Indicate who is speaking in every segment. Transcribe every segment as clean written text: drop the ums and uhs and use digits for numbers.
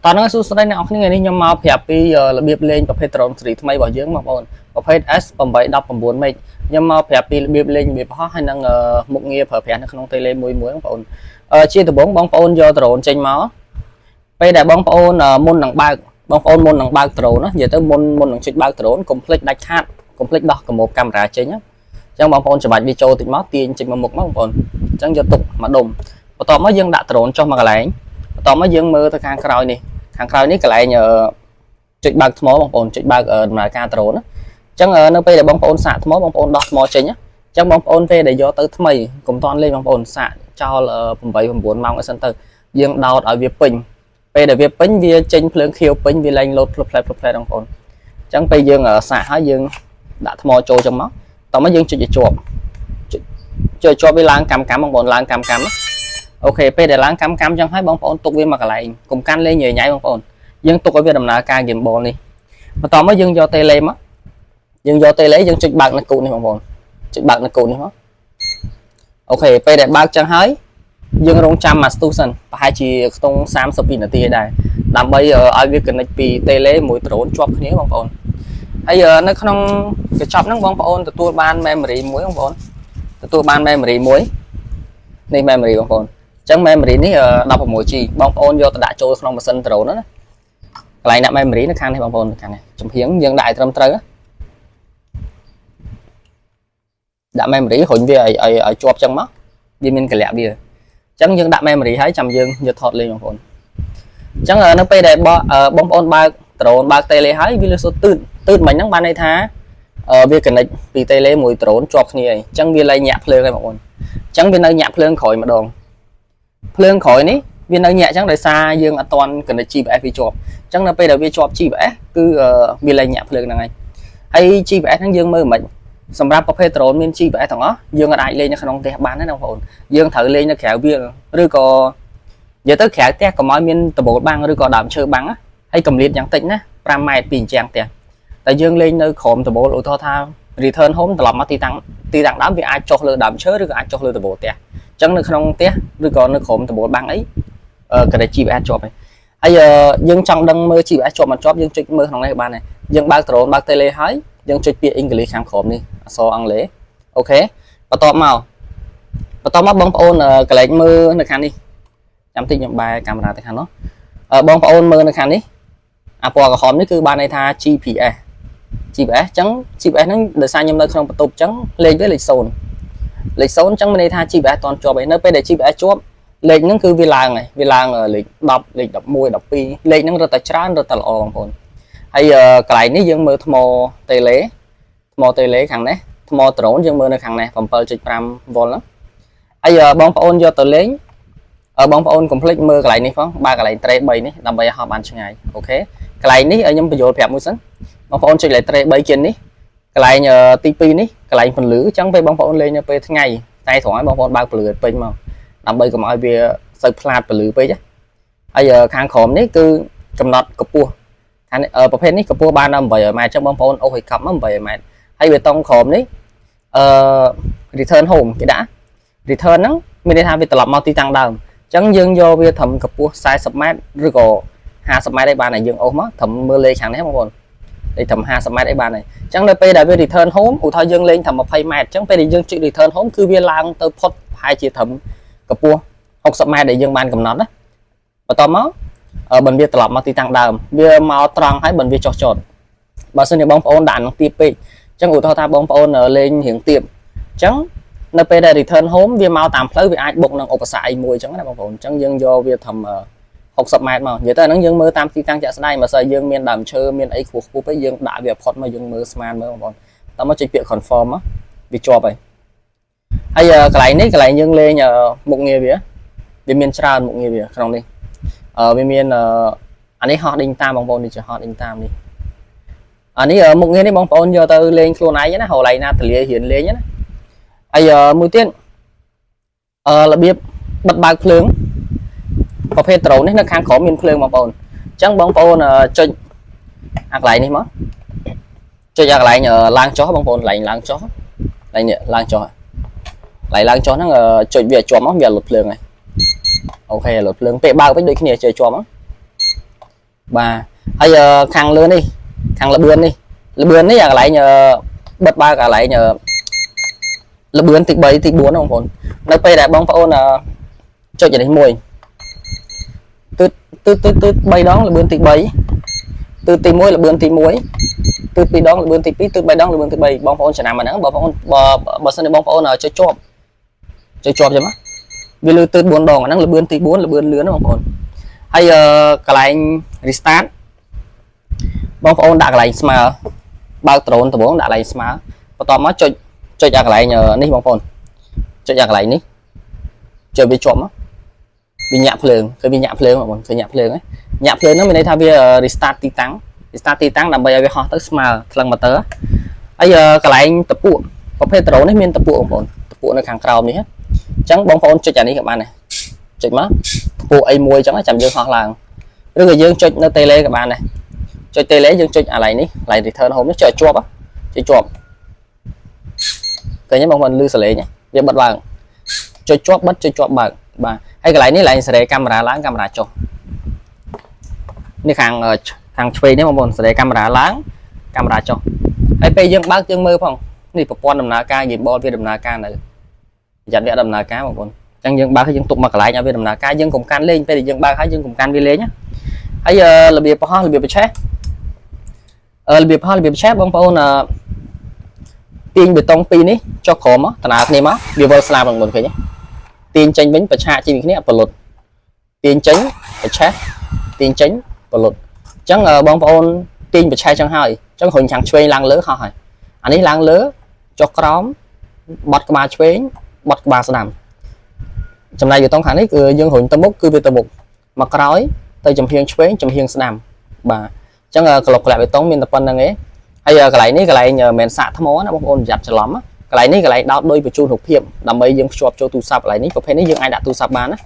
Speaker 1: តោះហ្នឹងសួស្តីអ្នកនរគ្នាថ្ងៃនេះខ្ញុំមកប្រាប់ពីរបៀបលេងប្រភេទ drone ស៊េរីថ្មីរបស់យើងបងប្អូនប្រភេទ S819 Max ខ្ញុំមកប្រាប់ពីរបៀបលេងរបៀបហោះហើយនិងមុខងារប្រើប្រាស់នៅក្នុង tele មួយមួយបងប្អូនជាដំបូងបងប្អូនយក drone ចេញមកពេលដែលបងប្អូនមុននឹងបើកបងប្អូនមុននឹងបើក drone ណានិយាយទៅមុនមុននឹងចុចបើក drone កុំភ្លេចដាច់ខាតកុំភ្លេចដោះកាបូបកាមេរ៉ាចេញណាអញ្ចឹងបងប្អូនច្បាច់វាចូលតិចមកទាញចេញមកមុខមកបងប្អូនអញ្ចឹងយកទុកមកដុំបន្ទាប់មកយើងដាក់ drone ចុះមកកន្លែងបន្ទាប់មកយើងមើលទៅខាងក្រោយនេះខាងក្រោយនេះកន្លែងចុចបើកថ្មបងប្អូនចុចបើកដំណើរការ drone ណាអញ្ចឹងនៅពេលដែលបងប្អូនសាកថ្មបងប្អូនដោះថ្មចេញអញ្ចឹងបងប្អូនពេលដែលយកទៅថ្មីកុំតន់លេងបងប្អូនសាកចោល8 9ម៉ោងអីសិនទៅយើងដោតឲ្យវាពេញពេលដែលវាពេញវាចេញភ្លើងខៀវពេញវាលែងលោតភ្លុបផ្លែភ្លុបផ្លែបងប្អូនអញ្ចឹងពេលយើងសាកហើយយើងដាក់ថ្មចូលចឹងមកតោះមកយើងចុចឲ្យជាប់ចុចចុចជាប់វាឡើងកម្មកម្មបងប្អូនឡើងកម្មកម្ម OK ពេលដែលឡើងកម្មកម្មចឹងហើយបងប្អូនទុកវាមកកន្លែងកុំកាន់លេងញ៉ៃញ៉ៃបងប្អូនយើងទុកឲ្យវាដំណើរការ gimbal នេះបន្តមកយើងយក tele មកយើងយក tele យើងចុចបើកនៅគូនេះបងប្អូនចុចបើកនៅគូនេះមក OK ពេលដែលបើកចឹងហើយយើងរងចាំមួយស្ទុះសិនប្រហែលជាខ្ទង់30វិនាទីដែរដើម្បីឲ្យវា connect ពី tele មួយ drone ជាប់គ្នាបងប្អូនហើយនៅក្នុងកញ្ចប់ហ្នឹងបងប្អូនទទួលបាន memory មួយបងប្អូនទទួលបាន memory មួយនេះ memory បងប្អូនអញ្ចឹង memory នេះ 16G បងប្អូនយកទៅដាក់ចូលក្នុងម៉ាស៊ីន drone ណាកន្លែងដាក់ memory នៅខាងនេះបងប្អូនខាងនេះចំហៀងយើងដាក់ឲ្យត្រឹមត្រូវដាក់ memory រុញវាឲ្យឲ្យឲ្យជាប់ចឹងមកវាមានកលៈវាអញ្ចឹងយើងដាក់ memory ហើយចាំយើងយកថតលេងបងប្អូនអញ្ចឹងនៅពេលដែលបងប្អូនបើក drone បើក tele ហើយវាលឺសូរទឺតទឺតមិញហ្នឹងបានន័យថាវា connect ពី tele មួយ drone ជាប់គ្នាហើយអញ្ចឹងវាលែងញាក់ភ្លើងហើយបងប្អូនអញ្ចឹងវានៅញាក់ភ្លើងក្រោយម្ដងភ្លើងក្រោយនេះ វានៅញាក់អញ្ចឹងដោយសារយើងអត់ទាន់ connect GPS វាជាប់អញ្ចឹងនៅពេលដែលវាជាប់ GPS គឺវាលែងញាក់ភ្លើងហ្នឹងហើយហើយ GPS ហ្នឹងយើងមើលមិនសម្រាប់ប្រភេទ drone មាន GPS ទាំងអស់យើងអាចលេងនៅក្នុងផ្ទះបានទេណាបងប្អូនយើងត្រូវលេងនៅក្រៅវាលឬក៏និយាយទៅក្រៅផ្ទះកុំឲ្យមានដំបូលបាំងឬក៏ដើមឈើបាំងណាហើយកម្រិតយ៉ាងតិចណា5ម៉ែត្រពីអញ្ចាំងផ្ទះតែយើងលេងនៅក្រោមដំបូលឧទាហរណ៍ថា return home ត្រឡប់មកទីតាំងទីតាំងដើមវាអាចចុះលើដើមឈើឬក៏អាចចុះលើដំបូលផ្ទះអញ្ចឹងនៅក្នុងផ្ទះឬក៏នៅក្រោមដំបូលបាំងអីក៏ដែល GPS ជាប់ហើយហើយយើងចង់ដឹងមើល GPS ជាប់មិនជាប់យើងចុចមើលក្នុងនេះបានដែរយើងបើក drone បើក tele ហើយយើងចុចពាក្យ English ខាងក្រោមនេះអក្សរអង់គ្លេស OK បន្ទាប់មកបន្ទាប់មកបងប្អូនកន្លែងមើលនៅខាងនេះចាំតិចខ្ញុំបែរកាមេរ៉ាទៅខាងនោះបងប្អូនមើលនៅខាងនេះអាពណ៌ក្រហមនេះគឺបានន័យថា GPS GPS អញ្ចឹង GPS ហ្នឹងដោយសារខ្ញុំនៅក្នុងបន្ទប់អញ្ចឹងលេខវាលេខ0លេខ0អញ្ចឹងមានន័យថា GPS អត់ជាប់ឯនៅពេលដែល GPS ជាប់លេខហ្នឹងគឺវាឡើងហើយវាឡើងលេខ10លេខ11 12លេខហ្នឹងរត់តែច្រើនរត់តែល្អបងប្អូនហើយកន្លែងនេះយើងមើលថ្ម tele ថ្ម tele ខាងនេះថ្ម drone យើងមើលនៅខាងនេះ7.5 V ហ្នឹងហើយបងប្អូនយកទៅលេងបងប្អូនកុំភ្លេចមើលកន្លែងនេះផងបើកន្លែង tray 3នេះដើម្បីឲ្យហោះបានឆ្ងាយ OK កន្លែងនេះខ្ញុំបញ្យល់ប្រាប់មួយសិនបងប្អូនចុចលេខ tray 3ជាងនេះកន្លែងទី2នេះកន្លែងពន្លឺអញ្ចឹងពេលបងប្អូនលេងនៅពេលថ្ងៃតែត្រង់ឲ្យបងប្អូនបើកពន្លឺឲ្យពេញមកដើម្បីកុំឲ្យវាសូវផ្លាតពន្លឺពេកហើយខាងក្រោមនេះគឺកំណត់កម្ពស់ខាងប្រភេទនេះកម្ពស់បានដល់800ម៉ែត្រអញ្ចឹងបងប្អូនអូសឲ្យកប់មក800ម៉ែត្រហើយបេតុងក្រោមនេះអឺ return home គេដាក់ return ហ្នឹងមានន័យថាវាត្រឡប់មកទីតាំងដើមអញ្ចឹងយើងយកវាត្រឹមកម្ពស់40ម៉ែត្រឬក៏50ម៉ែត្រឯបានហើយយើងអូសមកត្រឹមមើលលេខខាងនេះបងប្អូនលេខត្រឹម50ម៉ែត្រអីបានហើយអញ្ចឹងនៅពេលដែលវា return home ឧទាហរណ៍យើងលេងត្រឹម20ម៉ែត្រអញ្ចឹងពេលដែលយើងចុច return home គឺវាឡើងទៅផុតប្រហែលជាត្រឹមកម្ពស់60ម៉ែត្រដែលយើងបានកំណត់ណាបន្ទាប់មក បើវាត្រឡប់មកទីតាំងដើមវាមកត្រង់ហើយបើវាចុះចតបើសិនជាបងប្អូនដាក់នឹងទៀបពេកអញ្ចឹងឧទាហរណ៍ថាបងប្អូនលេងរៀងទៀបអញ្ចឹងនៅពេលដែល return home វាមកតាមផ្លូវវាអាចបុកនឹងឧបសគ្គអីមួយអញ្ចឹងណាបងប្អូនអញ្ចឹងយើងយកវាត្រឹម60ម៉ែត្រមកនិយាយទៅអាហ្នឹងយើងមើលតាមទីតាំងជាក់ស្ដែងបើសិនយើងមានដើមឈើមានអីខ្ពស់ខ្ពស់ពេកយើងដាក់វាផុតមកយើងមើលស្មានមើលបងប្អូនតោះមកចុចពាក្យ confirm មកវាជាប់ហើយហើយកន្លែងនេះកន្លែងយើងលេងមុខងារវាវាមានច្រើនមុខងារវាក្នុងនេះវាមានអានេះហោះដេញតាមបងប្អូននេះជាហោះដេញតាមនេះអានេះមុខងារនេះបងប្អូនយកទៅលេងខ្លួនឯងណារកកន្លែងណាទលារៀនលេងណាហើយមួយទៀតរបៀបបិទបើកភ្លើងប្រភេទដ្រូននេះនៅខាងក្រោមមានភ្លើងបងប្អូនអញ្ចឹងបងប្អូនចុចអាកន្លែងនេះមកចុចអាកន្លែងឡើងចុះបងប្អូនកន្លែងឡើងចុះកន្លែងនេះឡើងចុះកន្លែងឡើងចុះហ្នឹងចុចវាជាប់មកវាលុតភ្លើងហើយ OK លុតភ្លើងពេលបើកវិញដូចគ្នាចុចជាប់មក បាទហើយខាងលើនេះខាងលបឿននេះលបឿននេះអាកន្លែងបិទបើកកន្លែងលបឿនទី3ទី4បងប្អូននៅពេលដែលបងប្អូនចុចអានេះមួយទឺទឺទឺទឺ3ដងលបឿនទី3ទឺទី1លបឿនទី1ទឺ2ដងលបឿនទី2ទឺ3ដងលបឿនទី3បងប្អូនចំណាំអាហ្នឹងបងប្អូនបើបើសិនជាបងប្អូនចុចជាប់ចុចជាប់ចឹងណាវាលឺទឺ4ដងអាហ្នឹងលបឿនទី4លបឿនលឿនណាបងប្អូនហើយកន្លែង restart បងប្អូនដាក់កន្លែងស្មើបើក drone ដំបូងដាក់កន្លែងស្មើបន្ទាប់មកចុចចុចអាកន្លែងនេះបងប្អូនចុចអាកន្លែងនេះចុចវាជាប់មកវាញាក់ភ្លើងឃើញវាញាក់ភ្លើងបងប្អូនឃើញញាក់ភ្លើងហ៎ញាក់ភ្លើងហ្នឹងមានន័យថាវា restart ទីតាំង restart ទីតាំងដើម្បីឲ្យវាហោះទៅស្មើថ្លឹង motor ហើយកន្លែងតពួកប្រភេទ drone នេះមានតពួកបងប្អូនតពួកនៅខាងក្រោមនេះអញ្ចឹងបងប្អូនចុចអានេះក៏បានដែរចុចមកតពួកអីមួយអញ្ចឹងចាំយើងហោះឡើងឬក៏យើងចុចនៅ tele ក៏បានដែរចុច tele យើងចុចអាឡៃនេះកន្លែង return home នេះចុចឲ្យជាប់ចុចជាប់ឃើញទេបងប្អូនលឺសលេងវាបិទឡើងចុចជាប់បិទចុចជាប់បើកបាទហើយកន្លែងនេះកន្លែងសេរីកាមេរ៉ាឡើងកាមេរ៉ាចុះនេះខាងខាងឆ្វេងនេះបងប្អូនសេរីកាមេរ៉ាឡើងកាមេរ៉ាចុះហើយពេលយើងបើកយើងមើលផងនេះប្រព័ន្ធដំណើរការ gimbal វាដំណើរការនៅប្រយ័ត្នវាដំណើរការបងប្អូនអញ្ចឹងយើងបើកហើយយើងទុកមកកន្លែងឲ្យវាដំណើរការយើងកុំកាន់លេងពេលដែលយើងបើកហើយយើងកុំកាន់វាលេងណាហើយរបៀបបង្ហោះរបៀបប្រឆេះរបៀបហោះរបៀបឆេះបងប្អូនអឺទាញបេតុងពីរនេះចុះក្រោមមកដំណើរគ្នាមកវាវិលស្លាបបងប្អូនឃើញទេទាញចេញវិញប្រឆាកជាងគ្នាប្រលុតទាញចេញប្រឆេះទាញចេញប្រលុតអញ្ចឹងបងប្អូនទាញប្រឆេះចឹងហើយអញ្ចឹងរុញខាងឆ្វេងឡើងលើហោះហើយអានេះឡើងលើចុះក្រោមបត់ក្បាលឆ្វេងបត់ក្បាលស្ដាំចំណែកបេតុងខាងនេះគឺយើងរុញទៅមុខគឺវាទៅមុខមកក្រោយទៅចំហៀងឆ្វេងចំហៀងស្ដាំបាទអញ្ចឹងក្លុកក្លាក់បេតុងមានតែប៉ុណ្្នឹងឯងហើយកន្លែងនេះកន្លែងមិនមែនសាកថ្មណាបងប្អូនប្រយ័ត្នច្រឡំកន្លែងនេះកន្លែងដោតដោយបញ្ជូនរូបភាពដើម្បីយើងភ្ជាប់ចូលទូរស័ព្ទកន្លែងនេះប្រភេទនេះយើងអាចដាក់ទូរស័ព្ទបានណា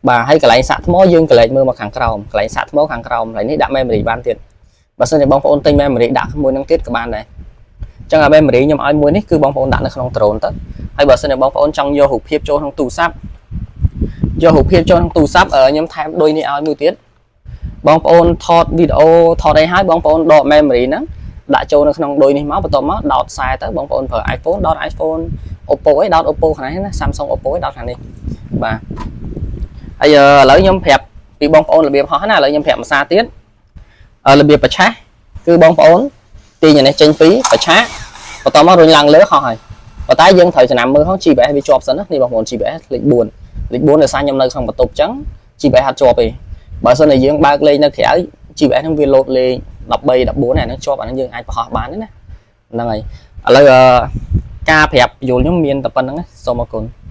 Speaker 1: បាទហើយកន្លែងសាកថ្មយើងកន្លែងមើលមកខាងក្រោមកន្លែងសាកថ្មខាងក្រោមកន្លែងនេះដាក់ memory បានទៀតបើសិនជាបងប្អូនទិញ memory ដាក់មួយនឹងទៀតក៏បានដែរអញ្ចឹងអា memory ខ្ញុំឲ្យមួយនេះគឺបងប្អូនដាក់នៅក្នុង drone ទៅហើយបើសិនជាបងប្អូនចង់យករូបភាពចូលក្នុងទូរស័ព្ទយករូបភាពចូលក្នុងទូរស័ព្ទខ្ញុំថែមដូចនេះឲ្យមួយទៀតបងប្អូនថតវីដេអូថតអីហើយបងប្អូនដក memory ហ្នឹងដាក់ចូលនៅក្នុងដូចនេះមកបន្ទាប់មកដោតខ្សែទៅបងប្អូនប្រើ iPhone ដោត iPhone Oppo អីដោត Oppo ខាងនេះណា Samsung Oppo អីដោតខាងនេះបាទហើយឥឡូវខ្ញុំប្រាប់ពីបងប្អូនរបៀបហោះណាឥឡូវខ្ញុំប្រាប់ភាសាទៀតរបៀបប្រឆេះគឺបងប្អូនទាញអានេះចេញពីប្រឆាបន្ទាប់មករុញឡើងលើហោះហើយប៉ុន្តែយើងត្រូវចំណាំមើលហោះ GPS វាជាប់សិនណានេះបងប្អូន GPS លេខ4លេខ4ដោយសារខ្ញុំនៅក្នុងបន្ទប់អញ្ចឹង GPS អត់ជាប់ទេបើសិនជាយើងបើកលេខនៅក្រៅ GPS ហ្នឹងវាលោតលេខ13 14អាហ្នឹងជាប់អាហ្នឹងយើងអាចបង្ហោះបានទេណាហ្នឹងហើយឥឡូវការប្រាប់យល់ខ្ញុំមានតែប៉ុណ្្នឹងសូមអរគុណ។